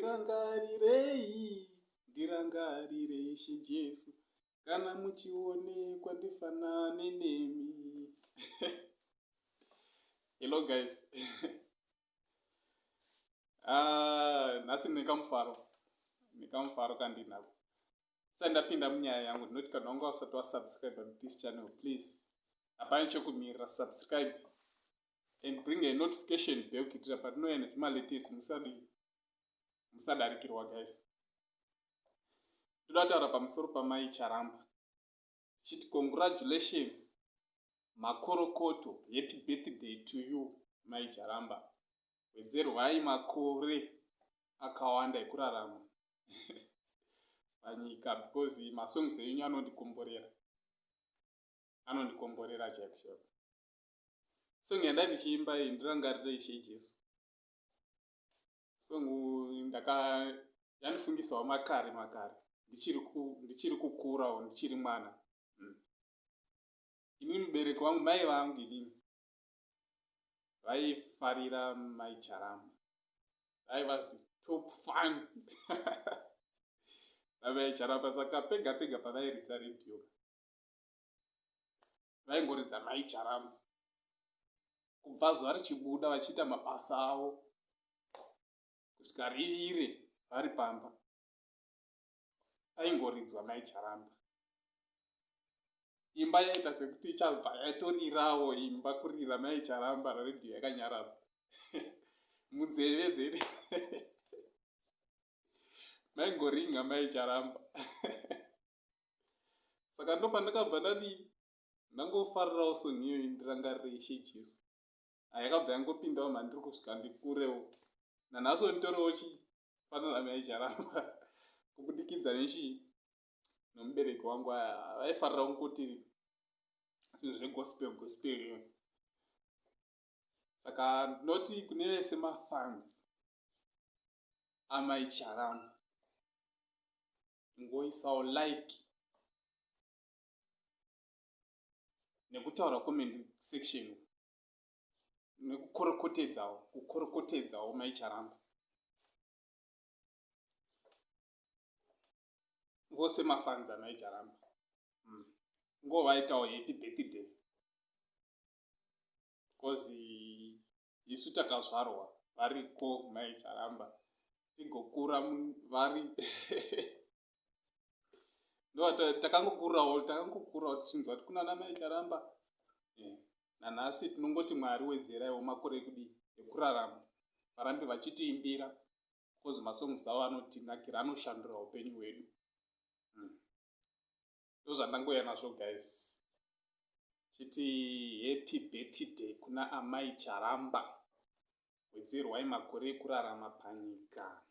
Ndirangarirei, ndirangarirei Ishe Jesu, kana muchionekwa ndifanane nemi. Hello guys. Ah, nhasi ndine kamufaro, nekamufaro kandinako. Sati ndapinda munyaya yangu, ndinoti kana wanga usati wasubscribe to this channel, please, hapana chekumirira, subscribe and bring a notification bell kuitira patinouya nezvimalatest musadii musadarikirwa guys. Ndoda kutaura pamusoro pamai Charamba tichiti congratulation, makorokoto, happy birthday to you mai Charamba, wedzerwai makore akawanda ekurarama panyika because masongs enyu anondikomborera, anondikomborera chaiko chaiko. Song yanda ndichiimba iyi, Ndirangarire Ishe Jesu, song ndaka yandifungisawo makare makare ndichiri kukurawo, ndichiri mwana. Inini mubereki wangu, mai vangu inini, vaifarira mai Charamba, vaiva top fan vamai Charamba. Saka pega pega pavairidza redhiyo vaingoridza mai Charamba kubva zuva richibuda vachiita mabasa avo kusvika rivire vari pamba, paingoridzwa mai Charamba. Imba yaita sekuti ichabva yatorirawo, imba kurira mai Charamba, redhiyo yakanyaradzwa. Munzeve dzedu maingoringa mai Charamba. Saka ndo pandakabva ndadii, ndangofarirawo song iyoyi, Ndirangarire Ishe Jesu. Yakabva yangopindawo mandiri kusvika ndikurewo nanhasi. Nditorewo chifanana mai Charamba kubudikidza nechii, nomubereki wangu. Vaifarira kungoti zvinhu zvegospel, gospel iyo. Saka ndinoti kune vese mafans amai Charamba, ngoisawo like nekutaura comment section nekukorokotedzawo, kukorokotedzawo mai Charamba, vose mafans amai Charamba. Ngovaitawo happy birthday because isu takazvarwa variko mai Charamba, tigokura vari ndo takangokurawo, takangokurawo tichinzwa kuti kuna namai Charamba. Nanhasi tinongoti Mwari wedzeraiwo makore ekudii, ekurarama, varambe vachitiimbira because masongs avo anotinakira, anoshandura upenyu hwedu. Ndo zvandangoya nazvo guys, chiti happy birthday kuna amai Charamba, wedzerwai makore ekurarama panyika,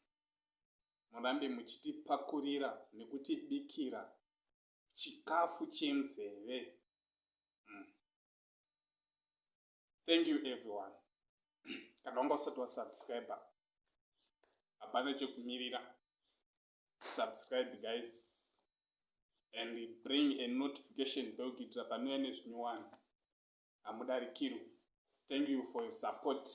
murambe muchitipakurira nekutibikira chikafu chenzeve. Thank you everyone. Kana wanga usati wasubscribe, hapana chekumirira, subscribe guys and bring a notification bell kuitira panouya nezvinyowani hamudarikirwi. Thank you for your support.